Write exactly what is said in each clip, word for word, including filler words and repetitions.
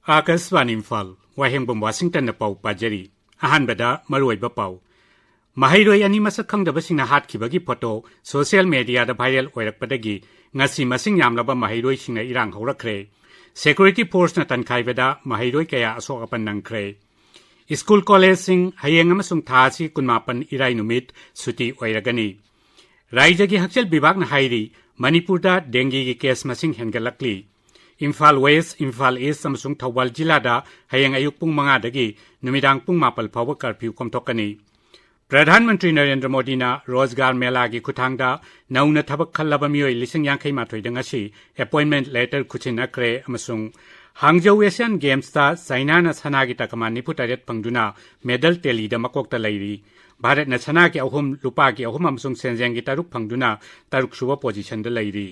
ꯑꯥꯀꯥꯁꯕꯥꯅꯤ ꯏꯝꯐꯥꯜ, ꯋꯥꯍꯦꯡꯕꯝ ꯋꯥꯁꯤꯡꯇꯟꯅ ꯄꯥꯎ ꯄꯥꯖꯔꯤ꯫ ꯑꯍꯥꯟꯕꯗ ꯃꯔꯨꯑꯣꯏꯕ ꯄꯥꯎ꯫ ꯃꯍꯩꯔꯣꯏ ꯑꯅꯤ ꯃꯁꯛ ꯈꯪꯗꯕꯁꯤꯡꯅ ꯍꯥꯠꯈꯤꯕꯒꯤ ꯐꯣꯇꯣ ꯁꯣꯁꯤꯌꯦꯜ ꯃꯦꯗꯤꯌꯥꯗ ꯚꯥꯏꯔꯦꯜ ꯑꯣꯏꯔꯛꯄꯗꯒꯤ ꯉꯁꯤ ꯃꯁꯤꯡ ꯌꯥꯝꯂꯕ ꯃꯍꯩꯔꯣꯏꯁꯤꯡꯅ ꯏꯔꯥꯡ ꯍꯧꯔꯛꯈ꯭ꯔꯦ꯫ ꯁꯦꯀ꯭ꯌꯨꯔꯤꯇꯤ ꯐꯣꯔꯁꯅ ꯇꯟꯈꯥꯏꯕꯗ ꯃꯍꯩꯔꯣꯏ ꯀꯌꯥ ꯑꯁꯣꯛ ꯑꯄꯟ ꯅꯪꯈ꯭ꯔꯦ꯫ ꯁ꯭ꯀꯨꯜ ꯀꯣꯂꯦꯖꯁꯤꯡ ꯍꯌꯦꯡ ꯑꯃꯁꯨꯡ ꯊꯥ ꯑꯁꯤ ꯀꯨꯟꯃꯥꯄꯟ ꯏꯔꯥꯏ ꯅꯨꯃꯤꯠ ꯁꯨꯇꯤ ꯑꯣꯏꯔꯒꯅꯤ꯫ ꯔꯥꯏꯖ꯭ꯌꯒꯤ ꯍꯛꯁꯦꯜ ꯕꯤꯚꯥꯒꯅ ꯍꯥꯏꯔꯤ, ꯃꯅꯤꯄꯨꯔꯗ ꯗꯦꯡꯒꯤꯒꯤ ꯀꯦꯁ ꯃꯁꯤꯡ ꯍꯦꯟꯒꯠꯂꯛꯂꯤ꯫ ꯏꯝꯐꯥꯜ ꯋꯦꯁ, ꯏꯝꯐꯥꯜ ꯏꯁ ꯑꯃꯁꯨꯡ ꯊꯧꯕꯥꯜ ꯖꯤꯂꯥꯗ ꯍꯌꯦꯡ ꯑꯌꯨꯛ ꯄꯨꯡ ꯃꯉꯥꯗꯒꯤ ꯅꯨꯃꯤꯗꯥꯡ ꯄꯨꯡ ꯃꯥꯄꯜ ꯐꯥꯎꯕ ꯀꯔꯐ꯭ꯌꯨ ꯀꯣꯝꯊꯣꯛꯀꯅꯤ꯫ ꯄ꯭ꯔꯙꯥꯟ ꯃꯟꯇ꯭ꯔꯤ ꯅꯔꯦꯟꯗ꯭ꯔ ꯃꯣꯗꯤꯅ ꯔꯣꯖꯒꯥꯔ ꯃꯦꯂꯥꯒꯤ ꯈꯨꯠꯊꯥꯡꯗ ꯅꯧꯅ ꯊꯕꯛ ꯈꯜꯂꯕ ꯃꯤꯑꯣꯏ ꯂꯤꯁꯤꯡ ꯌꯥꯡꯈꯩ ꯃꯥꯊꯣꯏꯗ ꯉꯁꯤ ꯑꯦꯄꯣꯏꯟꯃꯦꯟꯠ ꯂꯦꯇꯔ ꯈꯨꯠꯁꯤꯟꯅꯈ꯭ꯔꯦ ꯑꯃꯁꯨꯡ ꯍꯥꯡꯖꯧ ꯑꯦꯁꯤꯌꯥꯟ ꯒꯦꯝꯁꯇ ꯆꯥꯏꯅꯥꯅ ꯁꯅꯥꯒꯤ ꯇꯀꯃꯥꯟ ꯅꯤꯐꯨ ꯇꯔꯦꯠ ꯐꯪꯗꯨꯅ ꯃꯦꯗꯜ ꯇꯦꯂꯤꯗ ꯃꯀꯣꯛꯇ ꯂꯩꯔꯤ꯫ ꯚꯥꯔꯠꯅ ꯁꯅꯥꯒꯤ ꯑꯍꯨꯝ, ꯂꯨꯄꯥꯒꯤ ꯑꯍꯨꯝ ꯑꯃꯁꯨꯡ ꯁꯦꯟꯖꯦꯡꯒꯤ ꯇꯔꯨꯛ ꯐꯪꯗꯨꯅ ꯇꯔꯨꯛꯁꯨꯕ ꯄꯣꯖꯤꯁꯟꯗ ꯂꯩꯔꯤ꯫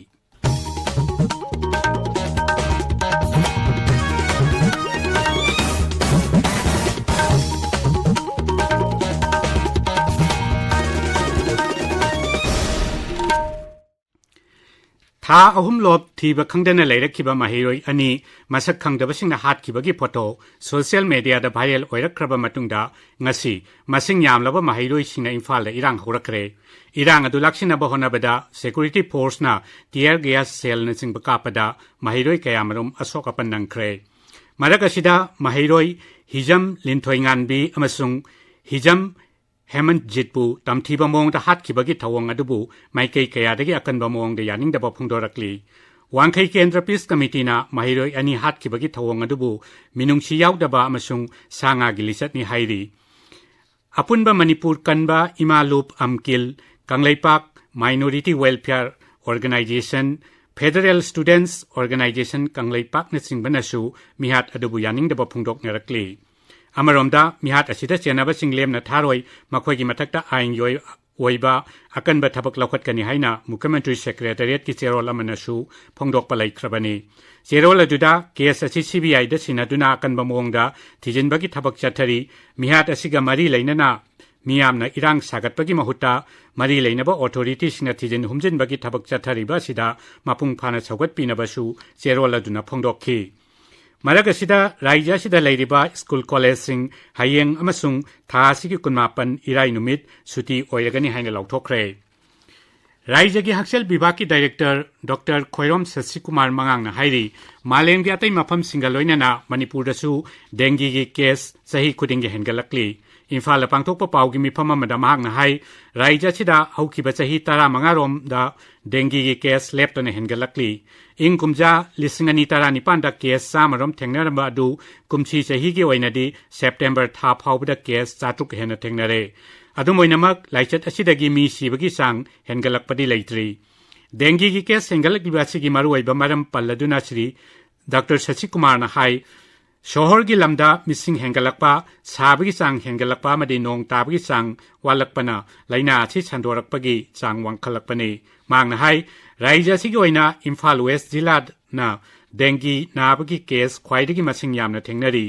ꯊꯥ ꯑꯍꯨꯝ ꯂꯣꯞ ꯊꯤꯕ ꯈꯪꯗꯅ ꯂꯩꯔꯛꯈꯤꯕ ꯃꯍꯩꯔꯣꯏ ꯑꯅꯤ ꯃꯁꯛ ꯈꯪꯗꯕꯁꯤꯡꯅ ꯍꯥꯠꯈꯤꯕꯒꯤ ꯐꯣꯇꯣ ꯁꯣꯁꯤꯌꯦꯜ ꯃꯦꯗꯤꯌꯥꯗ ꯚꯥꯏꯔꯦꯜ ꯑꯣꯏꯔꯛꯈ꯭ꯔꯕ ꯃꯇꯨꯡꯗ ꯉꯁꯤ ꯃꯁꯤꯡ ꯌꯥꯝꯂꯕ ꯃꯍꯩꯔꯣꯏꯁꯤꯡꯅ ꯏꯝꯐꯥꯜꯗ ꯏꯔꯥꯡ ꯍꯧꯔꯛꯈ꯭ꯔꯦ꯫ ꯏꯔꯥꯡ ꯑꯗꯨ ꯂꯥꯛꯁꯤꯟꯅꯕ ꯍꯣꯠꯅꯕꯗ ꯁꯦꯀ꯭ꯌꯨꯔꯤꯇꯤ ꯐꯣꯔꯁꯅ ꯇꯤꯌꯔ ꯒ꯭ꯌꯥꯁ ꯁꯦꯜꯅꯆꯤꯡꯕ ꯀꯥꯞꯄꯗ ꯃꯍꯩꯔꯣꯏ ꯀꯌꯥꯃꯔꯨꯝ ꯑꯁꯣꯛ ꯑꯄꯟ ꯅꯪꯈ꯭ꯔꯦ꯫ ꯃꯔꯛ ꯑꯁꯤꯗ ꯃꯍꯩꯔꯣꯏ ꯍꯤꯖꯝ ꯂꯤꯟꯊꯣꯏꯉꯥꯟꯕꯤ ꯑꯃꯁꯨꯡ ꯍꯤꯖꯝ ꯍꯦꯃꯟꯖꯤꯠꯄꯨ ꯇꯝꯊꯤꯕ ꯃꯑꯣꯡꯗ ꯍꯥꯠꯈꯤꯕꯒꯤ ꯊꯧꯑꯣꯡ ꯑꯗꯨꯕꯨ ꯃꯥꯏꯀꯩ ꯀꯌꯥꯗꯒꯤ ꯑꯀꯟꯕ ꯃꯑꯣꯡꯗ ꯌꯥꯅꯤꯡꯗꯕ ꯐꯣꯡꯗꯣꯔꯛꯂꯤ꯫ ꯋꯥꯡꯈꯩ ꯀꯦꯟꯗ꯭ꯔ ꯄꯤꯁ ꯀꯃꯤꯇꯤꯅ ꯃꯍꯩꯔꯣꯏ ꯑꯅꯤ ꯍꯥꯠꯈꯤꯕꯒꯤ ꯊꯧꯑꯣꯡ ꯑꯗꯨꯕꯨ ꯃꯤꯅꯨꯡꯁꯤ ꯌꯥꯎꯗꯕ ꯑꯃꯁꯨꯡ ꯁꯥ ꯉꯥꯒꯤ ꯂꯤꯆꯠꯅꯤ ꯍꯥꯏꯔꯤ꯫ ꯑꯄꯨꯟꯕ ꯃꯅꯤꯄꯨꯔ ꯀꯟꯕ ꯏꯃꯥ ꯂꯨꯞ ꯑꯝꯀꯤꯜ, Kangleipak minority welfare organisation, federal students organisation ꯀꯪꯂꯩꯄꯥꯛꯅꯆꯤꯡꯕꯅꯁꯨ ꯃꯤꯍꯥꯠ ꯑꯗꯨꯕꯨ ꯌꯥꯅꯤꯡꯗꯕ ꯐꯣꯡꯗꯣꯛꯅꯔꯛꯂꯤ꯫ ꯑꯃꯔꯣꯝꯗ, ꯃꯤꯍꯥꯠ ꯑꯁꯤꯗ ꯆꯦꯟꯅꯕꯁꯤꯡ ꯂꯦꯝꯅ ꯊꯥꯔꯣꯏ, ꯃꯈꯣꯏꯒꯤ ꯃꯊꯛꯇ ꯑꯥꯏꯟꯒꯤ ꯑꯣꯏ-, ꯑꯣꯏꯕ ꯑꯀꯟꯕ ꯊꯕꯛ ꯂꯧꯈꯠꯀꯅꯤ ꯍꯥꯏꯅ ꯃꯨꯈ꯭ꯌꯃꯟꯇ꯭ꯔꯤ ꯁꯦꯀ꯭ꯔꯦꯇꯔꯤꯌꯦꯠꯀꯤ ꯆꯦꯔꯣꯜ ꯑꯃꯅꯁꯨ ꯐꯣꯡꯗꯣꯛꯄ ꯂꯩꯈ꯭ꯔꯕꯅꯤ꯫ ꯆꯦꯔꯣꯜ ꯑꯗꯨꯗ ꯀꯦꯁ ꯑꯁꯤ ꯁꯤ ꯕꯤ ꯑꯥꯏꯗ ꯁꯤꯟꯅꯗꯨꯅ ꯑꯀꯟꯕ ꯃꯑꯣꯡꯗ ꯊꯤꯖꯤꯟꯕꯒꯤ ꯊꯕꯛ ꯆꯠꯊꯔꯤ꯫ ꯃꯤꯍꯥꯠ ꯑꯁꯤꯒ ꯃꯔꯤ ꯂꯩꯅꯅ ꯃꯤꯌꯥꯝꯅ ꯏꯔꯥꯡ ꯁꯥꯒꯠꯄꯒꯤ ꯃꯍꯨꯠꯇ ꯃꯔꯤ ꯂꯩꯅꯕ ꯑꯣꯊꯣꯔꯤꯇꯤꯁꯤꯡꯅ ꯊꯤꯖꯤꯟ ꯍꯨꯝꯖꯤꯟꯕꯒꯤ ꯊꯕꯛ ꯆꯠꯊꯔꯤꯕ ꯑꯁꯤꯗ ꯃꯄꯨꯡ ꯐꯥꯅ ꯁꯧꯒꯠꯄꯤꯅꯕꯁꯨ ꯆꯦꯔꯣꯜ ꯑꯗꯨꯅ ꯐꯣꯡꯗꯣꯛꯈꯤ꯫ ꯃꯔꯛ ꯑꯁꯤꯗ, ꯔꯥꯏꯖ꯭ꯌ ꯑꯁꯤꯗ ꯂꯩꯔꯤꯕ ꯁ꯭ꯀꯨꯜ ꯀꯣꯂꯦꯖꯁꯤꯡ ꯍꯌꯦꯡ ꯑꯃꯁꯨꯡ ꯊꯥ ꯑꯁꯤꯒꯤ ꯀꯨꯟꯃꯥꯄꯟ ꯏꯔꯥꯏ ꯅꯨꯃꯤꯠ ꯁꯨꯇꯤ ꯑꯣꯏꯔꯒꯅꯤ ꯍꯥꯏꯅ ꯂꯥꯎꯊꯣꯛꯈ꯭ꯔꯦ꯫ ꯔꯥꯏꯖ꯭ꯌꯒꯤ ꯍꯛꯁꯦꯜ ꯕꯤꯚꯥꯒꯀꯤ ꯗꯥꯏꯔꯦꯛꯇꯔ ꯗꯣꯛꯇꯔ ꯈꯣꯏꯔꯣꯝ ꯁꯁꯤꯀꯨꯃꯥꯔ ꯃꯉꯥꯡꯅ ꯍꯥꯏꯔꯤ, ꯃꯥꯂꯦꯝꯒꯤ ꯑꯇꯩ ꯃꯐꯝꯁꯤꯡꯒ ꯂꯣꯏꯅꯅ ꯃꯅꯤꯄꯨꯔꯗꯁꯨ ꯗꯦꯡꯒꯤꯒꯤ ꯀꯦꯁ ꯆꯍꯤ ꯈꯨꯗꯤꯡꯒꯤ ꯍꯦꯟꯒꯠꯂꯛꯂꯤ꯫ ꯏꯝꯐꯥꯜꯗ ꯄꯥꯡꯊꯣꯛꯄ ꯄꯥꯎꯒꯤ ꯃꯤꯐꯝ ꯑꯃꯗ ꯃꯍꯥꯛꯅ ꯍꯥꯏ, ꯔꯥꯏꯖ꯭ꯌ ꯑꯁꯤꯗ ꯍꯧꯈꯤꯕ ꯆꯍꯤ ꯇꯔꯥꯃꯉꯥ ꯔꯣꯝꯗ ꯗꯦꯡꯒꯤꯒꯤ ꯀꯦꯁ ꯂꯦꯞꯇꯅ ꯍꯦꯟꯒꯠꯂꯛꯂꯤ꯫ ꯏꯪ ꯀꯨꯝꯖꯥ ꯂꯤꯁꯤꯡ ꯑꯅꯤ ꯇꯔꯥꯅꯤꯄꯥꯟꯗ ꯀꯦꯁ ꯆꯥꯝꯃ ꯔꯣꯝ ꯊꯦꯡꯅꯔꯝꯕ ꯑꯗꯨ ꯀꯨꯝꯁꯤ ꯆꯍꯤꯒꯤ ꯑꯣꯏꯅꯗꯤ ꯁꯦꯞꯇꯦꯝꯕꯔ ꯊꯥ ꯐꯥꯎꯕꯗ ꯀꯦꯁ ꯆꯥꯇ꯭ꯔꯨꯛ ꯍꯦꯟꯅ ꯊꯦꯡꯅꯔꯦ꯫ ꯑꯗꯨꯝ ꯑꯣꯏꯅꯃꯛ, ꯂꯥꯏꯆꯠ ꯑꯁꯤꯗꯒꯤ ꯃꯤ ꯁꯤꯕꯒꯤ ꯆꯥꯡ ꯍꯦꯟꯒꯠꯂꯛꯄꯗꯤ ꯂꯩꯇ꯭ꯔꯤ꯫ ꯗꯦꯡꯒꯤꯒꯤ ꯀꯦꯁ ꯍꯦꯟꯒꯠꯂꯛꯂꯤꯕ ꯑꯁꯤꯒꯤ ꯃꯔꯨꯑꯣꯏꯕ ꯃꯔꯝ ꯄꯜꯂꯗꯨꯅ ꯁ꯭ꯔꯤ ꯗꯥꯛꯇꯔ ꯁꯁꯤꯀꯨꯃꯥꯔꯅ ꯍꯥꯏ, ꯁꯣꯍꯣꯔꯒꯤ ꯂꯝꯗ ꯃꯤꯁꯤꯡ ꯍꯦꯟꯒꯠꯂꯛꯄ, ꯁꯥꯕꯒꯤ ꯆꯥꯡ ꯍꯦꯟꯒꯠꯂꯛꯄ ꯑꯃꯗꯤ ꯅꯣꯡ ꯇꯥꯕꯒꯤ ꯆꯥꯡ ꯋꯥꯠꯂꯛꯄꯅ ꯂꯥꯏꯅꯥ ꯑꯁꯤ ꯁꯟꯗꯣꯔꯛꯄꯒꯤ ꯆꯥꯡ ꯋꯥꯡꯈꯠꯂꯛꯄꯅꯤ꯫ ꯃꯍꯥꯛꯅ ꯍꯥꯏ, ꯔꯥꯏꯖ꯭ꯌ ꯑꯁꯤꯒꯤ ꯑꯣꯏꯅ ꯏꯝꯐꯥꯜ ꯋꯦꯁ ꯖꯤꯂꯥꯅ ꯗꯦꯡꯒꯤ ꯅꯥꯕꯒꯤ ꯀꯦꯁ ꯈ꯭ꯋꯥꯏꯗꯒꯤ ꯃꯁꯤꯡ ꯌꯥꯝꯅ ꯊꯦꯡꯅꯔꯤ꯫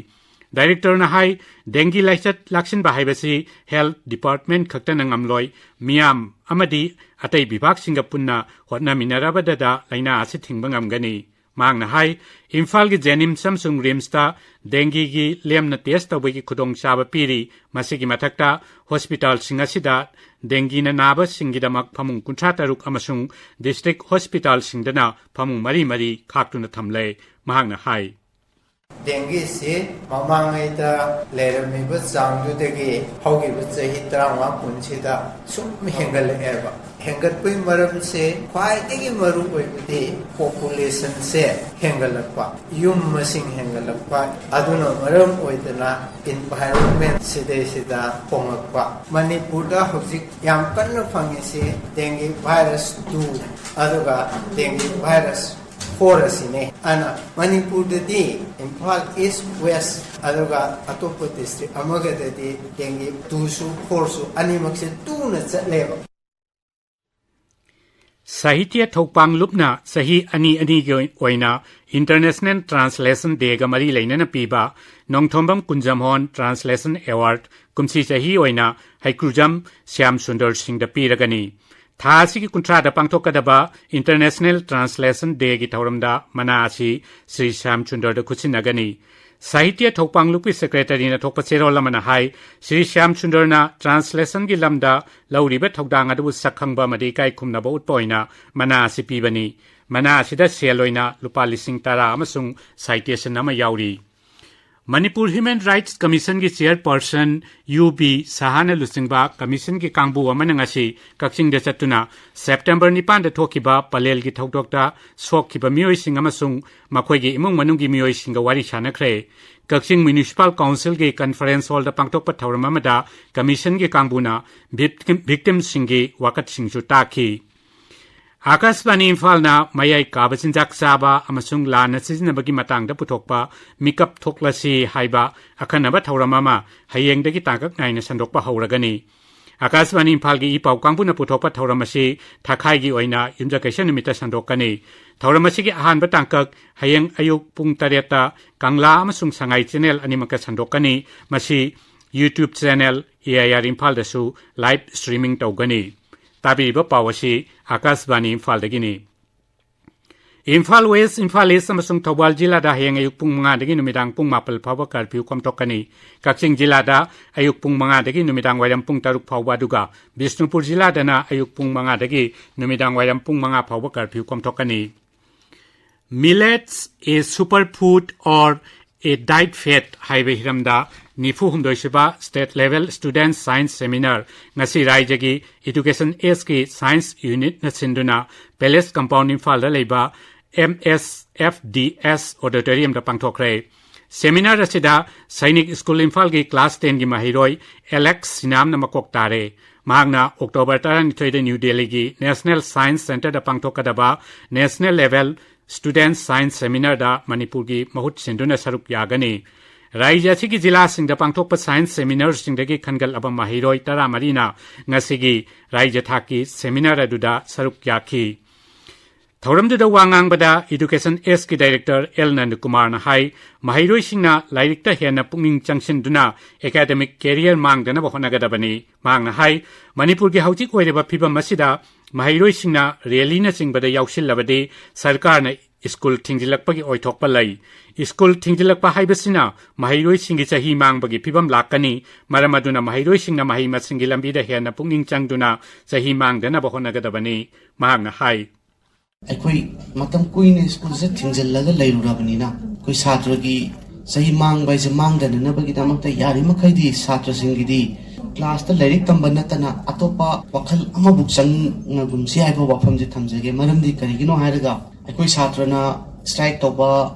ꯗꯥꯏꯔꯦꯛꯇꯔꯅ ꯍꯥꯏ, ꯗꯦꯡꯒꯤ ꯂꯥꯏꯆꯠ ꯂꯥꯛꯁꯤꯟꯕ ꯍꯥꯏꯕꯁꯤ ꯍꯦꯜꯊ ꯗꯤꯄꯥꯔꯠꯃꯦꯟꯠ ꯈꯛꯇꯅ ꯉꯝꯂꯣꯏ, ꯃꯤꯌꯥꯝ ꯑꯃꯗꯤ ꯑꯇꯩ ꯕꯤꯚꯥꯒꯁꯤꯡꯒ ꯄꯨꯟꯅ ꯍꯣꯠꯅꯃꯤꯟꯅꯔꯕꯗꯗ ꯂꯥꯏꯅꯥ ꯑꯁꯤ ꯊꯤꯡꯕ ꯉꯝꯒꯅꯤ꯫ ꯃꯍꯥꯛꯅ ꯍꯥꯏ, ꯏꯝꯐꯥꯜꯒꯤ ꯖꯦꯅꯤꯝꯁ ꯑꯃꯁꯨꯡ ꯔꯤꯝꯁꯇ ꯗꯦꯡꯒꯤꯒꯤ ꯂꯦꯝꯅ ꯇꯦꯁ ꯇꯧꯕꯒꯤ ꯈꯨꯗꯣꯡꯆꯥꯕ ꯄꯤꯔꯤ꯫ ꯃꯁꯤꯒꯤ ꯃꯊꯛꯇ, ꯍꯣꯁꯄꯤꯇꯥꯜꯁꯤꯡ ꯑꯁꯤꯗ ꯗꯦꯡꯒꯤꯅ ꯅꯥꯕꯁꯤꯡꯒꯤꯗꯃꯛ ꯐꯃꯨꯡ ꯀꯨꯟꯊ꯭ꯔꯥ ꯇꯔꯨꯛ ꯑꯃꯁꯨꯡ ꯗꯤꯁꯇ꯭ꯔꯤꯛ ꯍꯣꯁꯄꯤꯇꯥꯜꯁꯤꯡꯗꯅ ꯐꯃꯨꯡ ꯃꯔꯤ ꯃꯔꯤ ꯈꯥꯛꯇꯨꯅ ꯊꯝꯂꯦ꯫ ꯃꯍꯥꯛꯅ ꯍꯥꯏ, ꯗꯦꯡꯒꯤꯁꯤ ꯃꯃꯥꯡꯉꯩꯗ ꯂꯩꯔꯝꯃꯤꯕ ꯆꯥꯡꯗꯨꯗꯒꯤ ꯍꯧꯈꯤꯕ ꯆꯍꯤ ꯇꯔꯥꯃꯉꯥ ꯀꯨꯟꯁꯤꯗ ꯁꯨꯝ ꯍꯦꯟꯒꯠꯂꯛꯑꯦꯕ꯫ ꯍꯦꯟꯒꯠꯄꯒꯤ ꯃꯔꯝꯁꯦ, ꯈ꯭ꯋꯥꯏꯗꯒꯤ ꯃꯔꯨ ꯑꯣꯏꯕꯗꯤ ꯄꯣꯄꯨꯂꯦꯁꯟꯁꯦ ꯍꯦꯟꯒꯠꯂꯛꯄ, ꯌꯨꯝ ꯃꯁꯤꯡ ꯍꯦꯟꯒꯠꯂꯛꯄ, ꯑꯗꯨꯅ ꯃꯔꯝ ꯑꯣꯏꯗꯅ ꯏꯟꯚꯥꯏꯔꯣꯟꯃꯦꯟ ꯁꯤꯗꯩꯁꯤꯗ ꯍꯣꯡꯂꯛꯄ꯫ ꯃꯅꯤꯄꯨꯔꯗ ꯍꯧꯖꯤꯛ ꯌꯥꯝ ꯀꯟꯅ ꯐꯪꯉꯤꯁꯤ ꯗꯦꯡꯒꯤ ꯚꯥꯏꯔꯁ ꯇꯨ ꯑꯗꯨꯒ ꯗꯦꯡꯒꯤ ꯚꯥꯏꯔꯁ ꯐꯣꯔ ꯑꯁꯤꯅꯦ꯫ ꯑꯗꯨꯅ ꯃꯅꯤꯄꯨꯔꯗꯗꯤ ꯏꯝꯐꯥꯜ ꯏꯁ, ꯋꯦꯁ, ꯑꯗꯨꯒ ꯑꯇꯣꯞꯄ ꯗꯤꯁꯇ꯭ꯔꯤꯛ ꯑꯃꯒꯗꯗꯤ ꯗꯦꯡꯒꯤ ꯇꯨꯁꯨ ꯐꯣꯔꯁꯨ ꯑꯅꯤꯃꯛꯁꯦ ꯇꯨꯅ ꯆꯠꯂꯦꯕ꯫ ꯁꯥꯍꯤꯇ꯭ꯌ ꯊꯧꯄꯥꯡ ꯂꯨꯞꯅ ꯆꯍꯤ ꯑꯅꯤ ꯑꯅꯤꯒꯤ ꯑꯣꯏꯅ ꯏꯟꯇꯔꯅꯦꯁꯅꯦꯜ ꯇ꯭ꯔꯥꯟꯁꯂꯦꯁꯟ ꯗꯦꯒ ꯃꯔꯤ ꯂꯩꯅꯅ ꯄꯤꯕ ꯅꯣꯡꯊꯣꯝꯕꯝ ꯀꯨꯟꯖꯝꯍꯣꯟ ꯇ꯭ꯔꯥꯟꯁꯂꯦꯁꯟ ꯑꯦꯋꯥꯔꯗ ꯀꯨꯝꯁꯤ ꯆꯍꯤ ꯑꯣꯏꯅ ꯍꯩꯀ꯭ꯔꯨꯖꯝ ꯁ꯭ꯌꯥꯝ ꯁꯨꯟꯗꯔ ꯁꯤꯡꯗ ꯄꯤꯔꯒꯅꯤ꯫ ꯊꯥ ꯑꯁꯤꯒꯤ ꯀꯨꯟꯊ꯭ꯔꯥꯗ ꯄꯥꯡꯊꯣꯛꯀꯗꯕ International Translation Dayꯒꯤ ꯊꯧꯔꯝꯗ ꯃꯅꯥ ꯑꯁꯤ ꯁ꯭ꯔꯤ ꯁ꯭ꯌꯥꯝ ꯆꯨꯟꯗꯔꯗ ꯈꯨꯠꯁꯤꯟꯅꯒꯅꯤ꯫ ꯁꯥꯍꯤꯇ꯭ꯌ ꯊꯧꯄꯥꯡ ꯂꯨꯞꯀꯤ ꯁꯦꯀ꯭ꯔꯦꯇꯔꯤꯅ ꯊꯣꯛꯄ ꯆꯦꯔꯣꯜ ꯑꯃꯅ ꯍꯥꯏ, ꯁ꯭ꯔꯤ ꯁ꯭ꯌꯥꯝ ꯆꯨꯟꯗꯔꯅ translationꯒꯤ ꯂꯝꯗ ꯂꯧꯔꯤꯕ ꯊꯧꯗꯥꯡ ꯑꯗꯨꯕꯨ ꯁꯛ ꯈꯪꯕ ꯑꯃꯗꯤ ꯏꯀꯥꯏ ꯈꯨꯝꯅꯕ ꯎꯠꯄ ꯑꯣꯏꯅ ꯃꯅꯥ ꯑꯁꯤ ꯄꯤꯕꯅꯤ꯫ ꯃꯅꯥ ꯑꯁꯤꯗ ꯁꯦꯜ ꯑꯣꯏꯅ ꯂꯨꯄꯥ ꯂꯤꯁꯤꯡ ꯇꯔꯥ ꯑꯃꯁꯨꯡ citation ꯑꯃ ꯌꯥꯎꯔꯤ꯫ ꯃꯅꯤꯄꯨꯔ Human Rights Commissionꯒꯤ chairperson ꯌꯨ ꯕꯤ ꯁꯍꯥꯅ ꯂꯨꯆꯤꯡꯕ commissionꯒꯤ ꯀꯥꯡꯕꯨ ꯑꯃꯅ ꯉꯁꯤ ꯀꯛꯆꯤꯡꯗ ꯆꯠꯇꯨꯅ September ꯅꯤꯄꯥꯟꯗ ꯊꯣꯛꯈꯤꯕ ꯄꯂꯦꯜꯒꯤ ꯊꯧꯗꯣꯛꯇ ꯁꯣꯛꯈꯤꯕ ꯃꯤꯑꯣꯏꯁꯤꯡ ꯑꯃꯁꯨꯡ ꯃꯈꯣꯏꯒꯤ ꯏꯃꯨꯡ ꯃꯅꯨꯡꯒꯤ ꯃꯤꯑꯣꯏꯁꯤꯡꯒ ꯋꯥꯔꯤ ꯁꯥꯅꯈ꯭ꯔꯦ꯫ ꯀꯛꯆꯤꯡ Municipal Councilꯒꯤ conference hallꯗ ꯄꯥꯡꯊꯣꯛꯄ ꯊꯧꯔꯝ ꯑꯃꯗ commissionꯒꯤ ꯀꯥꯡꯕꯨꯅ victim, victimꯁꯤꯡꯒꯤ ꯋꯥꯀꯠꯁꯤꯡꯁꯨ ꯇꯥꯈꯤ꯫ ꯑꯥꯀꯥꯁꯕꯥꯅꯤ ꯏꯝꯐꯥꯜꯅ ꯃꯌꯥꯏ ꯀꯥꯕ ꯆꯤꯟꯖꯥꯛ ꯆꯥꯕ ꯑꯃꯁꯨꯡ ꯂꯥꯟꯅ ꯁꯤꯖꯤꯟꯅꯕꯒꯤ ꯃꯇꯥꯡꯗ ꯄꯨꯊꯣꯛꯄ ꯃꯤꯀꯞ ꯊꯣꯛꯂꯁꯤ ꯍꯥꯏꯕ ꯑꯈꯟꯅꯕ ꯊꯧꯔꯝ ꯑꯃ ꯍꯌꯦꯡꯗꯒꯤ ꯇꯥꯡꯀꯛ ꯅꯥꯏꯅ ꯁꯟꯗꯣꯛꯄ ꯍꯧꯔꯒꯅꯤ꯫ ꯑꯥꯀꯥꯁꯕꯥꯅꯤ ꯏꯝꯐꯥꯜꯒꯤ ꯏ ꯄꯥꯎ ꯀꯥꯡꯕꯨꯅ ꯄꯨꯊꯣꯛꯄ ꯊꯧꯔꯝ ꯑꯁꯤ ꯊꯥꯈꯥꯏꯒꯤ ꯑꯣꯏꯅ ꯌꯨꯝꯖꯀꯩꯁ ꯅꯨꯃꯤꯠꯇ ꯁꯟꯗꯣꯛꯀꯅꯤ꯫ ꯊꯧꯔꯝ ꯑꯁꯤꯒꯤ ꯑꯍꯥꯟꯕ ꯇꯥꯡꯀꯛ ꯍꯌꯦꯡ ꯑꯌꯨꯛ ꯄꯨꯡ ꯇꯔꯦꯠꯇ ꯀꯪꯂꯥ ꯑꯃꯁꯨꯡ ꯁꯉꯥꯏ channel ꯑꯅꯤꯃꯛꯇ ꯁꯟꯗꯣꯛꯀꯅꯤ꯫ ꯃꯁꯤ YouTube channel A I R ꯏꯝꯐꯥꯜꯗꯁꯨ live streaming ꯇꯧꯒꯅꯤ꯫ ꯇꯥꯕꯤꯔꯤꯕ ꯄꯥꯎ ꯑꯁꯤ ꯑꯥꯀꯥꯁꯕꯥꯅꯤ ꯏꯝꯐꯥꯜꯗꯒꯤꯅꯤ꯫ ꯏꯝꯐꯥꯜ West, ꯏꯝꯐꯥꯜ East ꯑꯃꯁꯨꯡ ꯊꯧꯕꯥꯜ ꯖꯤꯂꯥꯗ ꯍꯌꯦꯡ ꯑꯌꯨꯛ ꯄꯨꯡ ꯃꯉꯥꯗꯒꯤ ꯅꯨꯃꯤꯗꯥꯡ ꯄꯨꯡ ꯃꯥꯄꯜ ꯐꯥꯎꯕ curfew ꯀꯣꯝꯊꯣꯛꯀꯅꯤ꯫ ꯀꯛꯆꯤꯡ ꯖꯤꯂꯥꯗ ꯑꯌꯨꯛ ꯄꯨꯡ ꯃꯉꯥꯗꯒꯤ ꯅꯨꯃꯤꯗꯥꯡ ꯋꯥꯏꯔꯝ ꯄꯨꯡ ꯇꯔꯨꯛ ꯐꯥꯎꯕ, ꯑꯗꯨꯒ ꯕꯤꯁꯅꯨꯄꯨꯔ ꯖꯤꯂꯥꯗꯅ ꯑꯌꯨꯛ ꯄꯨꯡ ꯃꯉꯥꯗꯒꯤ ꯅꯨꯃꯤꯗꯥꯡ ꯋꯥꯏꯔꯝ ꯄꯨꯡ ꯃꯉꯥ ꯐꯥꯎꯕ curfew ꯀꯣꯝꯊꯣꯛꯀꯅꯤ꯫ Millets, a superfood or a diet fad ꯍꯥꯏꯕ ꯍꯤꯔꯝꯗ ꯅꯤꯐꯨ ꯍꯨꯝꯗꯣꯏ ꯁꯨꯕ State Level Student Science Seminar ꯉꯁꯤ ꯔꯥꯏꯖ꯭ꯌꯒꯤ Education Sꯀꯤ Science Unitꯅ ꯁꯤꯟꯗꯨꯅ Palace Compound ꯏꯝꯐꯥꯜꯗ ꯂꯩꯕ M S F D S auditoriumꯗ ꯄꯥꯡꯊꯣꯛꯈ꯭ꯔꯦ꯫ Seminar ꯑꯁꯤꯗ ꯁꯩꯅꯤꯛ ꯁ꯭ꯀꯨꯜ ꯏꯝꯐꯥꯜꯒꯤ class tenꯒꯤ ꯃꯍꯩꯔꯣꯏ ꯑꯦꯂꯦꯛꯁ ꯁꯤꯅꯥꯝꯅ ꯃꯀꯣꯛ ꯇꯥꯔꯦ꯫ ꯃꯍꯥꯛꯅ October ꯇꯔꯥꯅꯤꯊꯣꯏꯗ ꯅ꯭ꯌꯨ ꯗꯦꯜꯂꯤꯒꯤ National Science Centreꯗ ꯄꯥꯡꯊꯣꯛꯀꯗꯕ National Level Student Science Seminarꯗ ꯃꯅꯤꯄꯨꯔꯒꯤ ꯃꯍꯨꯠ ꯁꯤꯟꯗꯨꯅ ꯁꯔꯨꯛ ꯌꯥꯒꯅꯤ꯫ ꯔꯥꯏꯖ꯭ꯌ ꯑꯁꯤꯒꯤ ꯖꯤꯂꯥꯁꯤꯡꯗ ꯄꯥꯡꯊꯣꯛꯄ science seminarꯁꯤꯡꯗꯒꯤ ꯈꯟꯒꯠꯂꯕ ꯃꯍꯩꯔꯣꯏ ꯇꯔꯥꯃꯔꯤꯅ ꯉꯁꯤꯒꯤ ꯔꯥꯏꯖ꯭ꯌ ꯊꯥꯛꯀꯤ seminar ꯑꯗꯨꯗ ꯁꯔꯨꯛ ꯌꯥꯈꯤ꯫ ꯊꯧꯔꯝꯗꯨꯗ ꯋꯥ ꯉꯥꯡꯕꯗ Education Sꯀꯤ Director L ꯅꯟꯗꯀꯨꯃꯥꯔꯅ ꯍꯥꯏ, ꯃꯍꯩꯔꯣꯏꯁꯤꯡꯅ ꯂꯥꯏꯔꯤꯛꯇ ꯍꯦꯟꯅ ꯄꯨꯛꯅꯤꯡ ꯆꯪꯁꯤꯟꯗꯨꯅ academic career ꯃꯥꯡꯗꯅꯕ ꯍꯣꯠꯅꯒꯗꯕꯅꯤ꯫ ꯃꯍꯥꯛꯅ ꯍꯥꯏ, ꯃꯅꯤꯄꯨꯔꯒꯤ ꯍꯧꯖꯤꯛ ꯑꯣꯏꯔꯤꯕ ꯐꯤꯕꯝ ꯑꯁꯤꯗ ꯃꯍꯩꯔꯣꯏꯁꯤꯡꯅ rallyꯅꯆꯤꯡꯕꯗ ꯌꯥꯎꯁꯤꯜꯂꯕꯗꯤ ꯁꯔꯀꯥꯔꯅ ꯁ꯭ꯀꯨꯜ ꯊꯤꯡꯖꯤꯜꯂꯛꯄꯒꯤ ꯑꯣꯏꯊꯣꯛꯄ ꯂꯩ꯫ ꯁ꯭ꯀꯨꯜ ꯊꯤꯡꯖꯤꯜꯂꯛꯄ ꯍꯥꯏꯕꯁꯤꯅ ꯃꯍꯩꯔꯣꯏꯁꯤꯡꯒꯤ ꯆꯍꯤ ꯃꯥꯡꯕꯒꯤ ꯐꯤꯕꯝ ꯂꯥꯛꯀꯅꯤ꯫ ꯃꯔꯝ ꯑꯗꯨꯅ ꯃꯍꯩꯔꯣꯏꯁꯤꯡꯅ ꯃꯍꯩ ꯃꯁꯤꯡꯒꯤ ꯂꯝꯕꯤꯗ ꯍꯦꯟꯅ ꯄꯨꯛꯅꯤꯡ ꯆꯪꯗꯨꯅ ꯆꯍꯤ ꯃꯥꯡꯗꯅꯕ ꯍꯣꯠꯅꯒꯗꯕꯅꯤ꯫ ꯃꯍꯥꯛꯅ ꯍꯥꯏ, ꯑꯩꯈꯣꯏ ꯃꯇꯝ ꯀꯨꯏꯅ ꯁ꯭ꯀꯨꯜꯁꯦ ꯊꯤꯡꯖꯤꯜꯂꯒ ꯂꯩꯔꯨꯔꯕꯅꯤꯅ ꯑꯩꯈꯣꯏ ꯁꯥꯇ꯭ꯔꯒꯤ ꯆꯍꯤ ꯃꯥꯡꯕ ꯍꯥꯏꯁꯦ ꯃꯥꯡꯗꯅꯅꯕꯒꯤꯗꯃꯛꯇ ꯌꯥꯔꯤꯃꯈꯩꯗꯤ ꯁꯥꯇ꯭ꯔꯁꯤꯡꯒꯤꯗꯤ ꯀ꯭ꯂꯥꯁꯇ ꯂꯥꯏꯔꯤꯛ ꯇꯝꯕ ꯅꯠꯇꯅ ꯑꯇꯣꯞꯄ ꯋꯥꯈꯜ ꯑꯃꯕꯨ ꯆꯪꯉꯒꯨꯝꯁꯤ ꯍꯥꯏꯕ ꯋꯥꯐꯝꯁꯦ ꯊꯝꯖꯒꯦ꯫ ꯃꯔꯝꯗꯤ ꯀꯔꯤꯒꯤꯅꯣ ꯍꯥꯏꯔꯒ ꯑꯩꯈꯣꯏ ꯁꯥꯇ꯭ꯔꯅ strike ꯇꯧꯕ,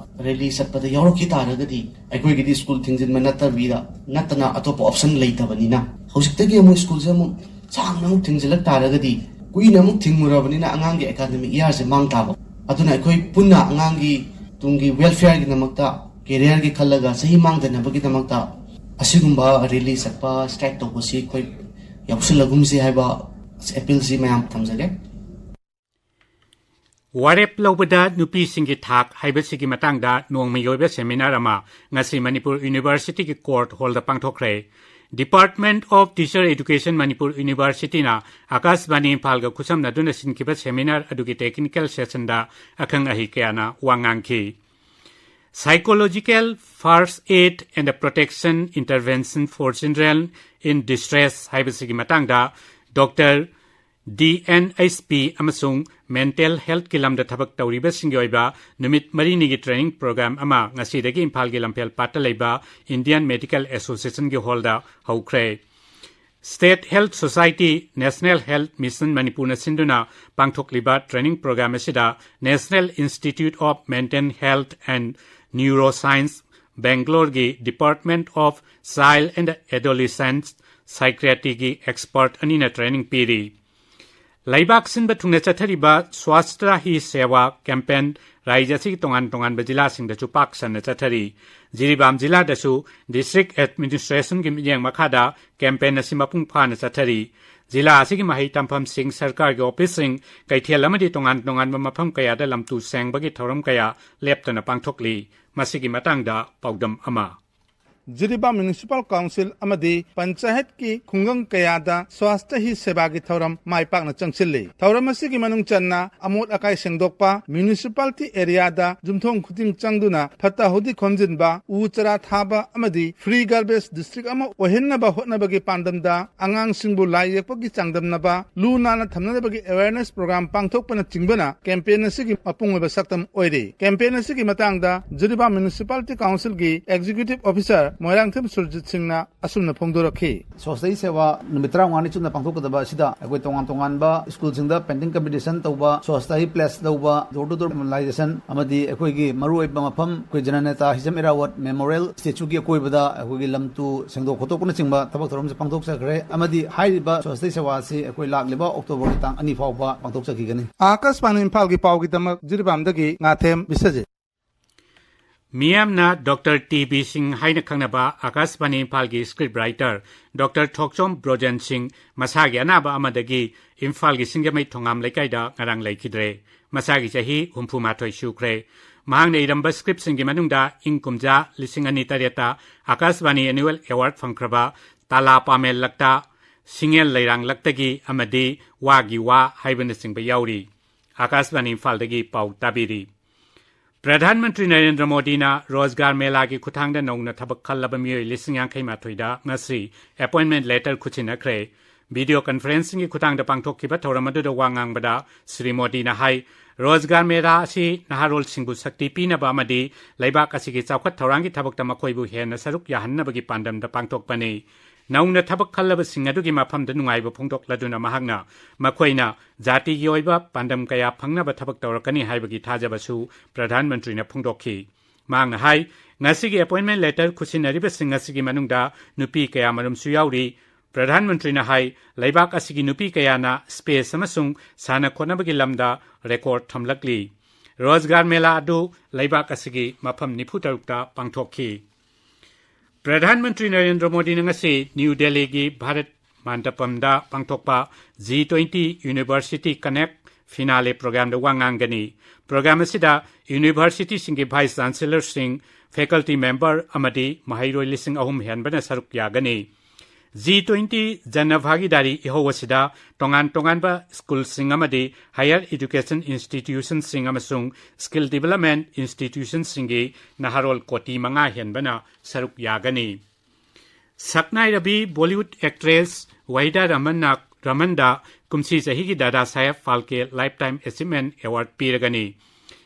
rally ꯆꯠꯄꯗ ꯌꯥꯎꯔꯛꯈꯤ ꯇꯥꯔꯒꯗꯤ ꯑꯩꯈꯣꯏꯒꯤꯗꯤ ꯁ꯭ꯀꯨꯜ ꯊꯤꯡꯖꯤꯟꯕ ꯅꯠꯇꯕꯤꯗ, ꯅꯠꯇꯅ ꯑꯇꯣꯞꯄ option ꯂꯩꯇꯕꯅꯤꯅ ꯍꯧꯖꯤꯛꯇꯒꯤ ꯑꯃꯨꯛ ꯁ꯭ꯀꯨꯜꯁꯦ ꯑꯃꯨꯛ ꯁꯥꯡꯅ ꯑꯃꯨꯛ ꯊꯤꯡꯖꯤꯜꯂꯛ ꯇꯥꯔꯒꯗꯤ ꯀꯨꯏꯅ ꯑꯃꯨꯛ ꯊꯤꯡꯉꯨꯔꯕꯅꯤꯅ ꯑꯉꯥꯡꯒꯤ academic yearꯁꯦ ꯃꯥꯡ ꯇꯥꯕ꯫ ꯑꯗꯨꯅ ꯑꯩꯈꯣꯏ ꯄꯨꯟꯅ ꯑꯉꯥꯡꯒꯤ ꯇꯨꯡꯒꯤ welfareꯒꯤꯗꯃꯛꯇ, careerꯒꯤ ꯈꯜꯂꯒ ꯆꯍꯤ ꯃꯥꯡꯗꯅꯕꯒꯤꯗꯃꯛꯇ ꯑꯁꯤꯒꯨꯝꯕ rally ꯆꯠꯄ, strike ꯇꯧꯕꯁꯤ ꯑꯩꯈꯣꯏ ꯌꯥꯎꯁꯤꯜꯂꯒꯨꯝꯁꯤ ꯍꯥꯏꯕ appealꯁꯤ ꯃꯌꯥꯝ ꯊꯝꯖꯒꯦ꯫ ꯋꯥꯔꯦꯞ ꯂꯧꯕꯗ ꯅꯨꯄꯤꯁꯤꯡꯒꯤ ꯊꯥꯛ ꯍꯥꯏꯕꯁꯤꯒꯤ ꯃꯇꯥꯡꯗ ꯅꯣꯡꯃꯒꯤ ꯑꯣꯏꯕ seminar ꯑꯃ ꯉꯁꯤ Manipur Universityꯒꯤ court hallꯗ ꯄꯥꯡꯊꯣꯛꯈ꯭ꯔꯦ꯫ Department of Teacher Education Manipur Universityꯅ Akashvani ꯏꯝꯐꯥꯜꯒ ꯈꯨꯠꯁꯝꯅꯗꯨꯅ ꯁꯤꯟꯈꯤꯕ seminar ꯑꯗꯨꯒꯤ technical sessionꯗ ꯑꯈꯪ ꯑꯍꯩ ꯀꯌꯥꯅ ꯋꯥ ꯉꯥꯡꯈꯤ꯫ Psychological First Aid and Protection Intervention for Children in Distress ꯍꯥꯏꯕꯁꯤꯒꯤ ꯃꯇꯥꯡꯗ Doctor D N H P ꯑꯃꯁꯨꯡ mental healthꯀꯤ ꯂꯝꯗ ꯊꯕꯛ ꯇꯧꯔꯤꯕꯁꯤꯡꯒꯤ ꯑꯣꯏꯕ ꯅꯨꯃꯤꯠ ꯃꯔꯤꯅꯤꯒꯤ training program ꯑꯃ ꯉꯁꯤꯗꯒꯤ ꯏꯝꯐꯥꯜꯒꯤ ꯂꯝꯐꯦꯜ ꯄꯥꯠꯇ ꯂꯩꯕ Indian Medical Associationꯒꯤ hallꯗ ꯍꯧꯈ꯭ꯔꯦ꯫ State Health Society, National Health Mission ꯃꯅꯤꯄꯨꯔꯅ ꯁꯤꯟꯗꯨꯅ ꯄꯥꯡꯊꯣꯛꯂꯤꯕ training program ꯑꯁꯤꯗ National Institute of Mental Health and Neuroscience, Bangaloreꯒꯤ Department of Child and Adolescent Psychiatryꯒꯤ expert ꯑꯅꯤꯅ training ꯄꯤꯔꯤ꯫ ꯂꯩꯕꯥꯛ ꯁꯤꯟꯕ ꯊꯨꯡꯅ ꯆꯠꯊꯔꯤꯕ Swasthya Hi Seva campaign ꯔꯥꯖ꯭ꯌ ꯑꯁꯤꯒꯤ ꯇꯣꯉꯥꯟ ꯇꯣꯉꯥꯟꯕ ꯖꯤꯂꯥꯁꯤꯡꯗꯁꯨ ꯄꯥꯛ ꯁꯟꯅ ꯆꯠꯊꯔꯤ꯫ ꯖꯤꯔꯤꯕꯥꯝ ꯖꯤꯂꯥꯗꯁꯨ district administrationꯒꯤ ꯃꯤꯠꯌꯦꯡ ꯃꯈꯥꯗ campaign ꯑꯁꯤ ꯃꯄꯨꯡ ꯐꯥꯅ ꯆꯠꯊꯔꯤ꯫ ꯖꯤꯂꯥ ꯑꯁꯤꯒꯤ ꯃꯍꯩ ꯇꯝꯐꯝꯁꯤꯡ, ꯁꯔꯀꯥꯔꯒꯤ ꯑꯣꯐꯤꯁꯁꯤꯡ, ꯀꯩꯊꯦꯜ ꯑꯃꯗꯤ ꯇꯣꯉꯥꯟ ꯇꯣꯉꯥꯟꯕ ꯃꯐꯝ ꯀꯌꯥꯗ ꯂꯝꯇꯨ ꯁꯦꯡꯕꯒꯤ ꯊꯧꯔꯝ ꯀꯌꯥ ꯂꯦꯞꯇꯅ ꯄꯥꯡꯊꯣꯛꯂꯤ꯫ ꯃꯁꯤꯒꯤ ꯃꯇꯥꯡꯗ ꯄꯥꯎꯗꯝ ꯑꯃ꯫ ꯖꯤꯔꯤꯕꯥꯝ ꯃ꯭ꯌꯨꯅꯤꯁꯤꯄꯥꯜ ꯀꯥꯎꯟꯁꯤꯜ ꯑꯃꯗꯤ ꯄꯟꯆꯥꯌꯠꯀꯤ ꯈꯨꯡꯒꯪ ꯀꯌꯥꯗ ꯁ꯭ꯋꯥꯁꯇ ꯍꯤ ꯁꯦꯕꯥꯒꯤ ꯊꯧꯔꯝ ꯃꯥꯏ ꯄꯥꯛꯅ ꯆꯪꯁꯤꯜꯂꯤ꯫ ꯊꯧꯔꯝ ꯑꯁꯤꯒꯤ ꯃꯅꯨꯡ ꯆꯟꯅ ꯑꯃꯣꯠ ꯑꯀꯥꯏ ꯁꯦꯡꯗꯣꯛꯄ, ꯃ꯭ꯌꯨꯅꯤꯁꯤꯄꯥꯂꯤꯇꯤ ꯑꯦꯔꯤꯌꯥꯗ ꯌꯨꯝꯊꯣꯡ ꯈꯨꯗꯤꯡ ꯆꯪꯗꯨꯅ ꯐꯠꯇ ꯍꯥꯎꯗꯤ ꯈꯣꯝꯖꯤꯟꯕ, ꯎ ꯆꯥꯔꯥ ꯊꯥꯕ ꯑꯃꯗꯤ ꯐ꯭ꯔꯤ ꯒꯥꯔꯕꯦꯖ ꯗꯤꯁꯇ꯭ꯔꯤꯛ ꯑꯃ ꯑꯣꯏꯍꯟꯅꯕ ꯍꯣꯠꯅꯕꯒꯤ ꯄꯥꯟꯗꯝꯗ ꯑꯉꯥꯡꯁꯤꯡꯕꯨ ꯂꯥꯏ ꯌꯦꯛꯄꯒꯤ ꯆꯥꯡꯗꯝꯅꯕ, ꯂꯨ ꯅꯥꯟꯅ ꯊꯝꯅꯅꯕꯒꯤ ꯑꯦꯋꯦꯌꯔꯅꯦꯁ ꯄ꯭ꯔꯣꯒ꯭ꯔꯥꯝ ꯄꯥꯡꯊꯣꯛꯄꯅꯆꯤꯡꯕꯅ ꯀꯦꯝꯄꯦꯟ ꯑꯁꯤꯒꯤ ꯃꯄꯨꯡ ꯑꯣꯏꯕ ꯁꯛꯇꯝ ꯑꯣꯏꯔꯤ꯫ ꯀꯦꯝꯄꯦꯟ ꯑꯁꯤꯒꯤ ꯃꯇꯥꯡꯗ ꯖꯤꯔꯤꯕꯥꯝ ꯃ꯭ꯌꯨꯅꯤꯁꯤꯄꯥꯂꯤꯇꯤ ꯀꯥꯎꯟꯁꯤꯜꯒꯤ ꯑꯦꯛꯖꯤꯀ꯭ꯌꯨꯇꯤꯚ ꯑꯣꯐꯤꯁꯥꯔ ꯃꯣꯏꯔꯥꯡꯊꯦꯝ ꯁꯨꯔꯖꯤꯠ ꯁꯤꯡꯅ ꯑꯁꯨꯝꯅ ꯐꯣꯡꯗꯣꯔꯛꯈꯤ꯫ ꯁ꯭ꯋꯥꯁꯇ ꯍꯤ ꯁꯦꯋꯥ ꯅꯨꯃꯤꯠ ꯇꯔꯥꯃꯉꯥꯅꯤ ꯆꯨꯞꯅ ꯄꯥꯡꯊꯣꯛꯀꯗꯕ ꯑꯁꯤꯗ ꯑꯩꯈꯣꯏ ꯇꯣꯉꯥꯟ ꯇꯣꯉꯥꯟꯕ ꯁ꯭ꯀꯨꯜꯁꯤꯡꯗ ꯄꯦꯟꯇꯤꯡ ꯀꯝꯄꯤꯇꯤꯁꯟ ꯇꯧꯕ, ꯁ꯭ꯋꯥꯁꯇ ꯍꯤ ꯄ꯭ꯂꯦꯠꯁ ꯂꯧꯕ, ꯗꯣꯔ ꯇꯨ ꯗꯣꯔ ꯃꯣꯕꯤꯂꯥꯏꯖꯦꯁꯟ ꯑꯃꯗꯤ ꯑꯩꯈꯣꯏꯒꯤ ꯃꯔꯨꯑꯣꯏꯕ ꯃꯐꯝ ꯑꯩꯈꯣꯏ ꯖꯅꯅꯦꯇꯥ ꯍꯤꯖꯝ ꯏꯔꯥꯋꯠ ꯃꯦꯃꯣꯔꯤꯌꯦꯜ ꯁ꯭ꯇꯦꯆꯨꯒꯤ ꯑꯀꯣꯏꯕꯗ ꯑꯩꯈꯣꯏꯒꯤ ꯂꯝ ꯇꯨ ꯁꯦꯡꯗꯣꯛ ꯈꯣꯠꯇꯣꯛꯄꯅꯆꯤꯡꯕ ꯊꯕꯛ ꯊꯧꯔꯝꯁꯦ ꯄꯥꯡꯊꯣꯛꯆꯈ꯭ꯔꯦ꯫ ꯑꯃꯗꯤ ꯍꯥꯏꯔꯤꯕ ꯁ꯭ꯋꯥꯁꯇ ꯍꯤ ꯁꯦꯋꯥ ꯑꯁꯤ ꯑꯩꯈꯣꯏ ꯂꯥꯛꯂꯤꯕ ꯑꯣꯛꯇꯣꯕꯔꯒꯤ ꯇꯥꯡ ꯑꯅꯤ ꯐꯥꯎꯕ ꯄꯥꯡꯊꯣꯛꯆꯈꯤꯒꯅꯤ꯫ ꯑꯥꯀꯥꯁꯕꯥꯅꯤ ꯏꯝꯐꯥꯜꯒꯤ ꯄꯥꯎꯒꯤꯗꯃꯛ ꯖꯤꯔꯤꯕꯥꯝꯗꯒꯤ ꯉꯥꯊꯦꯝ ꯕꯤꯁ꯭ꯋꯖꯤꯠ꯫ ꯃꯤꯌꯥꯝꯅ ꯗꯣꯛꯇꯔ ꯇꯤ ꯕꯤ ꯁꯤꯡ ꯍꯥꯏꯅ ꯈꯪꯅꯕ ꯑꯥꯀꯥꯁꯕꯥꯅꯤ ꯏꯝꯐꯥꯜꯒꯤ ꯁ꯭ꯀ꯭ꯔꯤꯞ ꯔꯥꯏꯇꯔ ꯗꯣꯛꯇꯔ ꯊꯣꯛꯆꯣꯝ ꯕ꯭ꯔꯣꯖꯦꯟ ꯁꯤꯡ ꯃꯁꯥꯒꯤ ꯑꯅꯥꯕ ꯑꯃꯗꯒꯤ ꯏꯝꯐꯥꯜꯒꯤ ꯁꯤꯡꯖꯃꯩ ꯊꯣꯉꯥꯝ ꯂꯩꯀꯥꯏꯗ ꯉꯔꯥꯡ ꯂꯩꯈꯤꯗ꯭ꯔꯦ꯫ ꯃꯁꯥꯒꯤ ꯆꯍꯤ ꯍꯨꯝꯐꯨ ꯃꯥꯊꯣꯏ ꯁꯨꯈ꯭ꯔꯦ꯫ ꯃꯍꯥꯛꯅ ꯏꯔꯝꯕ ꯁ꯭ꯀ꯭ꯔꯤꯞꯁꯤꯡꯒꯤ ꯃꯅꯨꯡꯗ ꯏꯪ ꯀꯨꯝꯖꯥ ꯂꯤꯁꯤꯡ ꯑꯅꯤ ꯇꯔꯦꯠꯇ ꯑꯥꯀꯥꯁꯕꯥꯅꯤ ꯑꯦꯅꯨꯋꯦꯜ ꯑꯦꯋꯥꯔꯗ ꯐꯪꯈ꯭ꯔꯕ ꯇꯥꯂꯥ ꯄꯥꯃꯦꯜ ꯂꯛꯇ, ꯁꯤꯡꯉꯦꯜ ꯂꯩꯔꯥꯡ ꯂꯛꯇꯒꯤ ꯑꯃꯗꯤ ꯋꯥꯒꯤ ꯋꯥ ꯍꯥꯏꯕꯅꯆꯤꯡꯕ ꯌꯥꯎꯔꯤ꯫ ꯑꯥꯀꯥꯁꯕꯥꯅꯤ ꯏꯝꯐꯥꯜꯗꯒꯤ ꯄꯥꯎ ꯇꯥꯕꯤꯔꯤ꯫ ꯄ꯭ꯔꯙꯥꯟ ꯃꯟꯇ꯭ꯔꯤ ꯅꯔꯦꯟꯗ꯭ꯔ ꯃꯣꯗꯤꯅ ꯔꯣꯖꯒꯥꯔ ꯃꯦꯂꯥꯒꯤ ꯈꯨꯠꯊꯥꯡꯗ ꯅꯧꯅ ꯊꯕꯛ ꯈꯜꯂꯕ ꯃꯤꯑꯣꯏ ꯂꯤꯁꯤꯡ ꯌꯥꯡꯈꯩ ꯃꯥꯊꯣꯏꯗ ꯉꯁꯤ ꯑꯦꯄꯣꯏꯟꯃꯦꯟꯠ ꯂꯦꯇꯔ ꯈꯨꯠꯁꯤꯟꯅꯈ꯭ꯔꯦ꯫ ꯚꯤꯗꯤꯑꯣ ꯀꯟꯐꯔꯦꯟꯁꯤꯡꯒꯤ ꯈꯨꯠꯊꯥꯡꯗ ꯄꯥꯡꯊꯣꯛꯈꯤꯕ ꯊꯧꯔꯝ ꯑꯗꯨꯗ ꯋꯥ ꯉꯥꯡꯕꯗ ꯁ꯭ꯔꯤ ꯃꯣꯗꯤꯅ ꯍꯥꯏ, ꯔꯣꯖꯒꯥꯔ ꯃꯦꯂꯥ ꯑꯁꯤ ꯅꯍꯥꯔꯣꯜꯁꯤꯡꯕꯨ ꯁꯛꯇꯤ ꯄꯤꯅꯕ ꯑꯃꯗꯤ ꯂꯩꯕꯥꯛ ꯑꯁꯤꯒꯤ ꯆꯥꯎꯈꯠ ꯊꯧꯔꯥꯡꯒꯤ ꯊꯕꯛꯇ ꯃꯈꯣꯏꯕꯨ ꯍꯦꯟꯅ ꯁꯔꯨꯛ ꯌꯥꯍꯟꯅꯕꯒꯤ ꯄꯥꯟꯗꯝꯗ ꯄꯥꯡꯊꯣꯛꯄꯅꯤ꯫ ꯅꯧꯅ ꯊꯕꯛ ꯈꯜꯂꯕꯁꯤꯡ ꯑꯗꯨꯒꯤ ꯃꯐꯝꯗ ꯅꯨꯡꯉꯥꯏꯕ ꯐꯣꯡꯗꯣꯛꯂꯗꯨꯅ ꯃꯍꯥꯛꯅ ꯃꯈꯣꯏꯅ ꯖꯥꯇꯤꯒꯤ ꯑꯣꯏꯕ ꯄꯥꯟꯗꯝ ꯀꯌꯥ ꯐꯪꯅꯕ ꯊꯕꯛ ꯇꯧꯔꯛꯀꯅꯤ ꯍꯥꯏꯕꯒꯤ ꯊꯥꯖꯕꯁꯨ ꯄ꯭ꯔꯙꯥꯟ ꯃꯟꯇ꯭ꯔꯤꯅ ꯐꯣꯡꯗꯣꯛꯈꯤ꯫ ꯃꯍꯥꯛꯅ ꯍꯥꯏ, ꯉꯁꯤꯒꯤ ꯑꯦꯄꯣꯏꯟꯃꯦꯟꯠ ꯂꯦꯇꯔ ꯈꯨꯠꯁꯤꯟꯅꯔꯤꯕꯁꯤꯡ ꯑꯁꯤꯒꯤ ꯃꯅꯨꯡꯗ ꯅꯨꯄꯤ ꯀꯌꯥꯃꯔꯨꯝꯁꯨ ꯌꯥꯎꯔꯤ꯫ ꯄ꯭ꯔꯙꯥꯟ ꯃꯟꯇ꯭ꯔꯤꯅ ꯍꯥꯏ, ꯂꯩꯕꯥꯛ ꯑꯁꯤꯒꯤ ꯅꯨꯄꯤ ꯀꯌꯥꯅ ꯁ꯭ꯄꯦꯁ ꯑꯃꯁꯨꯡ ꯁꯥꯟꯅ ꯈꯣꯠꯅꯕꯒꯤ ꯂꯝꯗ ꯔꯦꯀꯣꯔꯗ ꯊꯝꯂꯛꯂꯤ꯫ ꯔꯣꯖꯒꯥꯔ ꯃꯦꯂꯥ ꯑꯗꯨ ꯂꯩꯕꯥꯛ ꯑꯁꯤꯒꯤ ꯃꯐꯝ ꯅꯤꯐꯨ ꯇꯔꯨꯛꯇ ꯄꯥꯡꯊꯣꯛꯈꯤ꯫ ꯄ꯭ꯔꯙꯥꯟ ꯃꯟꯇ꯭ꯔꯤ ꯅꯔꯦꯟꯗ꯭ꯔ ꯃꯣꯗꯤꯅ ꯉꯁꯤ ꯅ꯭ꯌꯨ ꯗꯦꯜꯂꯤꯒꯤ ꯚꯥꯔꯠ ꯃꯥꯟꯗꯄꯝꯗ ꯄꯥꯡꯊꯣꯛꯄ G twenty University Connect Finale Programꯗ ꯋꯥ ꯉꯥꯡꯒꯅꯤ꯫ Program ꯑꯁꯤꯗ universityꯁꯤꯡꯒꯤ Vice Chancellorꯁꯤꯡ, faculty member ꯑꯃꯗꯤ ꯃꯍꯩꯔꯣꯏ ꯂꯤꯁꯤꯡ ꯑꯍꯨꯝ ꯍꯦꯟꯕꯅ ꯁꯔꯨꯛ ꯌꯥꯒꯅꯤ꯫ G twenty ꯖꯟ ꯚꯥꯒꯤꯗꯥꯔꯤ ꯏꯍꯧ ꯑꯁꯤꯗ ꯇꯣꯉꯥꯟ ꯇꯣꯉꯥꯟꯕ ꯁ꯭ꯀꯨꯜꯁꯤꯡ ꯑꯃꯗꯤ higher education institutionꯁꯤꯡ ꯑꯃꯁꯨꯡ skill development institutionꯁꯤꯡꯒꯤ ꯅꯍꯥꯔꯣꯜ ꯀꯣꯇꯤ ꯃꯉꯥ ꯍꯦꯟꯕꯅ ꯁꯔꯨꯛ ꯌꯥꯒꯅꯤ꯫ ꯁꯛꯅꯥꯏꯔꯕꯤ Bollywood actress ꯋꯥꯍꯤꯗꯥ ꯔꯍꯃꯟꯅ, ꯔꯍꯃꯟꯗ ꯀꯨꯝꯁꯤ ꯆꯍꯤꯒꯤ ꯗꯥꯗꯥ ꯁꯥꯍꯦꯕ ꯐꯥꯜꯀꯦ Lifetime Achievement Award ꯄꯤꯔꯒꯅꯤ꯫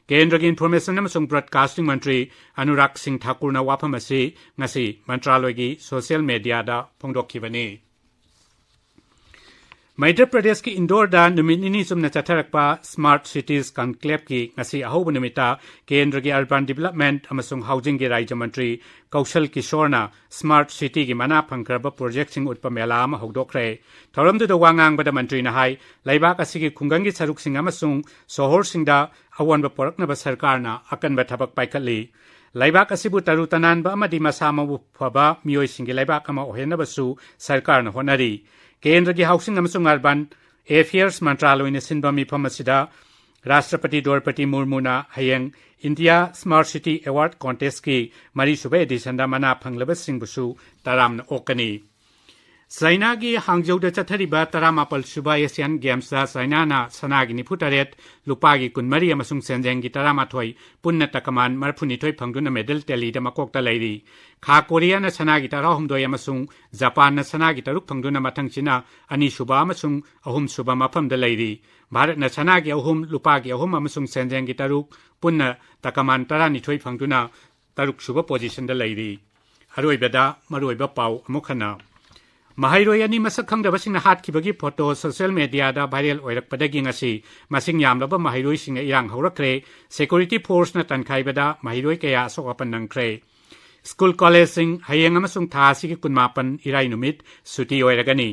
ꯀꯦꯟꯗ꯭ꯔꯒꯤ Information ꯑꯃꯁꯨꯡ Broadcasting ꯃꯟꯇ꯭ꯔꯤ ꯑꯅꯨꯔꯥꯒ ꯁꯤꯡ ꯊꯥꯀꯨꯔꯅ ꯋꯥꯐꯝ ꯑꯁꯤ ꯉꯁꯤ ꯃꯟꯇ꯭ꯔꯥꯂꯣꯏꯒꯤ social mediaꯗ ꯐꯣꯡꯗꯣꯛꯈꯤꯕꯅꯤ꯫ ꯃꯙ꯭ꯌ ꯄ꯭ꯔꯗꯦꯁꯀꯤ ꯏꯟꯗꯣꯔꯗ ꯅꯨꯃꯤꯠ ꯅꯤꯅꯤ ꯆꯨꯝꯅ ꯆꯠꯊꯔꯛꯄ Smart Cities Conclaveꯀꯤ ꯉꯁꯤ ꯑꯍꯧꯕ ꯅꯨꯃꯤꯠꯇ ꯀꯦꯟꯗ꯭ꯔꯒꯤ Urban Development ꯑꯃꯁꯨꯡ Housingꯒꯤ ꯔꯥꯖ꯭ꯌ ꯃꯟꯇ꯭ꯔꯤ ꯀꯧꯁꯜ ꯀꯤꯁꯣꯔꯅ Smart Cityꯒꯤ ꯃꯅꯥ ꯐꯪꯈ꯭ꯔꯕ projectꯁꯤꯡ ꯎꯠꯄ ꯃꯦꯂꯥ ꯑꯃ ꯍꯧꯗꯣꯛꯈ꯭ꯔꯦ꯫ ꯊꯧꯔꯝꯗꯨꯗ ꯋꯥ ꯉꯥꯡꯕꯗ ꯃꯟꯇ꯭ꯔꯤꯅ ꯍꯥꯏ, ꯂꯩꯕꯥꯛ ꯑꯁꯤꯒꯤ ꯈꯨꯡꯒꯪꯒꯤ ꯁꯔꯨꯛꯁꯤꯡ ꯑꯃꯁꯨꯡ ꯁꯣꯍꯣꯔꯁꯤꯡꯗ ꯑꯑꯣꯟꯕ ꯄꯨꯔꯛꯅꯕ ꯁꯔꯀꯥꯔꯅ ꯑꯀꯟꯕ ꯊꯕꯛ ꯄꯥꯏꯈꯠꯂꯤ꯫ ꯂꯩꯕꯥꯛ ꯑꯁꯤꯕꯨ ꯇꯔꯨ ꯇꯅꯥꯟꯕ ꯑꯃꯗꯤ ꯃꯁꯥ ꯃꯎ ꯐꯕ ꯃꯤꯑꯣꯏꯁꯤꯡꯒꯤ ꯂꯩꯕꯥꯛ ꯑꯃ ꯑꯣꯏꯍꯟꯅꯕꯁꯨ ꯁꯔꯀꯥꯔꯅ ꯍꯣꯠꯅꯔꯤ꯫ ꯀꯦꯟꯗ꯭ꯔꯒꯤ Housing ꯑꯃꯁꯨꯡ Urban Affairs ꯃꯟꯇ꯭ꯔꯥꯂꯣꯏꯅ ꯁꯤꯟꯕ ꯃꯤꯐꯝ ꯑꯁꯤꯗ ꯔꯥꯁꯇ꯭ꯔꯄꯇꯤ ꯗ꯭ꯔꯧꯄꯗꯤ ꯃꯨꯔꯃꯨꯅ ꯍꯌꯦꯡ India Smart City Award Contestꯀꯤ ꯃꯔꯤꯁꯨꯕ editionꯗ ꯃꯅꯥ ꯐꯪꯂꯕꯁꯤꯡꯕꯨꯁꯨ ꯇꯔꯥꯝꯅ ꯑꯣꯛꯀꯅꯤ꯫ ꯆꯥꯏꯅꯥꯒꯤ ꯍꯥꯡꯖꯧꯗ ꯆꯠꯊꯔꯤꯕ ꯇꯔꯥꯃꯥꯄꯜ ꯁꯨꯕ Asian Gamesꯇ ꯆꯥꯏꯅꯥꯅ ꯁꯅꯥꯒꯤ ꯅꯤꯐꯨ ꯇꯔꯦꯠ, ꯂꯨꯄꯥꯒꯤ ꯀꯨꯟꯃꯔꯤ ꯑꯃꯁꯨꯡ ꯁꯦꯟꯖꯦꯡꯒꯤ ꯇꯔꯥꯃꯥꯊꯣꯏ, ꯄꯨꯟꯅ ꯇꯀꯃꯥꯟ ꯃꯔꯤꯐꯨꯅꯤꯊꯣꯏ ꯐꯪꯗꯨꯅ medal tallyꯗ ꯃꯀꯣꯛꯇ ꯂꯩꯔꯤ꯫ ꯈꯥ ꯀꯣꯔꯤꯌꯥꯅ ꯁꯅꯥꯒꯤ ꯇꯔꯥꯍꯨꯝꯗꯣꯏ ꯑꯃꯁꯨꯡ ꯖꯄꯥꯟꯅ ꯁꯅꯥꯒꯤ ꯇꯔꯨꯛ ꯐꯪꯗꯨꯅ ꯃꯊꯪꯁꯤꯅ ꯑꯅꯤꯁꯨꯕ ꯑꯃꯁꯨꯡ ꯑꯍꯨꯝꯁꯨꯕ ꯃꯐꯝꯗ ꯂꯩꯔꯤ꯫ ꯚꯥꯔꯠꯅ ꯁꯅꯥꯒꯤ ꯑꯍꯨꯝ, ꯂꯨꯄꯥꯒꯤ ꯑꯍꯨꯝ ꯑꯃꯁꯨꯡ ꯁꯦꯟꯖꯦꯡꯒꯤ ꯇꯔꯨꯛ, ꯄꯨꯟꯅ ꯇꯀꯃꯥꯟ ꯇꯔꯥꯅꯤꯊꯣꯏ ꯐꯪꯗꯨꯅ ꯇꯔꯨꯛꯁꯨꯕ positionꯗ ꯂꯩꯔꯤ꯫ ꯑꯔꯣꯏꯕꯗ ꯃꯔꯨꯑꯣꯏꯕ ꯄꯥꯎ ꯑꯃꯨꯛ ꯍꯟꯅ꯫ ꯃꯍꯩꯔꯣꯏ ꯑꯅꯤ ꯃꯁꯛ ꯈꯪꯗꯕꯁꯤꯡꯅ ꯍꯥꯠꯈꯤꯕꯒꯤ photo social mediaꯗ viral ꯑꯣꯏꯔꯛꯄꯗꯒꯤ ꯉꯁꯤ ꯃꯁꯤꯡ ꯌꯥꯝꯂꯕ ꯃꯍꯩꯔꯣꯏꯁꯤꯡꯅ ꯏꯔꯥꯡ ꯍꯧꯔꯛꯈ꯭ꯔꯦ꯫ Security forceꯅ ꯇꯟꯈꯥꯏꯕꯗ ꯃꯍꯩꯔꯣꯏ ꯀꯌꯥ ꯑꯁꯣꯛ ꯑꯄꯟ ꯅꯪꯈ꯭ꯔꯦ꯫ ꯁ꯭ꯀꯨꯜ ꯀꯣꯂꯦꯖꯁꯤꯡ ꯍꯌꯦꯡ ꯑꯃꯁꯨꯡ ꯊꯥ ꯑꯁꯤꯒꯤ ꯀꯨꯟꯃꯥꯄꯟ ꯏꯔꯥꯏ ꯅꯨꯃꯤꯠ ꯁꯨꯇꯤ ꯑꯣꯏꯔꯒꯅꯤ꯫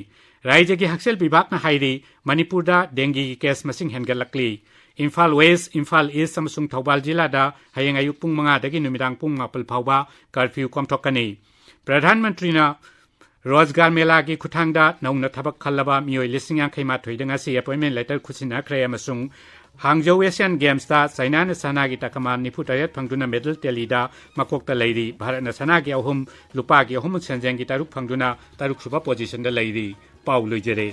ꯔꯥꯏꯖ꯭ꯌꯒꯤ ꯍꯛꯁꯦꯜ ꯕꯤꯚꯥꯒꯅ ꯍꯥꯏꯔꯤ, ꯃꯅꯤꯄꯨꯔꯗ dengueꯒꯤ case ꯃꯁꯤꯡ ꯍꯦꯟꯒꯠꯂꯛꯂꯤ꯫ ꯏꯝꯐꯥꯜ West, ꯏꯝꯐꯥꯜ East ꯑꯃꯁꯨꯡ ꯊꯧꯕꯥꯜ ꯖꯤꯂꯥꯗ ꯍꯌꯦꯡ ꯑꯌꯨꯛ ꯄꯨꯡ ꯃꯉꯥꯗꯒꯤ ꯅꯨꯃꯤꯗꯥꯡ ꯄꯨꯡ ꯃꯥꯄꯜ ꯐꯥꯎꯕ curfew ꯀꯣꯝꯊꯣꯛꯀꯅꯤ꯫ ꯄ꯭ꯔꯙꯥꯟ ꯃꯟꯇ꯭ꯔꯤꯅ ꯔꯣꯖꯒꯥꯔ ꯃꯦꯂꯥꯒꯤ ꯈꯨꯠꯊꯥꯡꯗ ꯅꯧꯅ ꯊꯕꯛ ꯈꯜꯂꯕ ꯃꯤꯑꯣꯏ ꯂꯤꯁꯤꯡ ꯌꯥꯡꯈꯩ ꯃꯥꯊꯣꯏꯗ ꯉꯁꯤ ꯑꯦꯄꯣꯏꯟꯃꯦꯟ ꯂꯦꯇꯔ ꯈꯨꯠꯁꯤꯟꯅꯈ꯭ꯔꯦ ꯑꯃꯁꯨꯡ ꯍꯥꯡꯖꯧ ꯑꯦꯁꯤꯌꯥꯟ ꯒꯦꯝꯁꯇ ꯆꯥꯏꯅꯥꯅ ꯁꯅꯥꯒꯤ ꯇꯀꯃꯥꯟ ꯅꯤꯐꯨ ꯇꯔꯦꯠ ꯐꯪꯗꯨꯅ ꯃꯦꯗꯜ ꯇꯦꯂꯤꯗ ꯃꯀꯣꯛꯇ ꯂꯩꯔꯤ꯫ ꯚꯥꯔꯠꯅ ꯁꯅꯥꯒꯤ ꯑꯍꯨꯝ, ꯂꯨꯄꯥꯒꯤ ꯑꯍꯨꯝ, ꯁꯦꯟꯖꯦꯡꯒꯤ ꯇꯔꯨꯛ ꯐꯪꯗꯨꯅ ꯇꯔꯨꯛ ꯁꯨꯕ ꯄꯣꯖꯤꯁꯟꯗ ꯂꯩꯔꯤ꯫ ꯄꯥꯎ ꯂꯣꯏꯖꯔꯦ꯫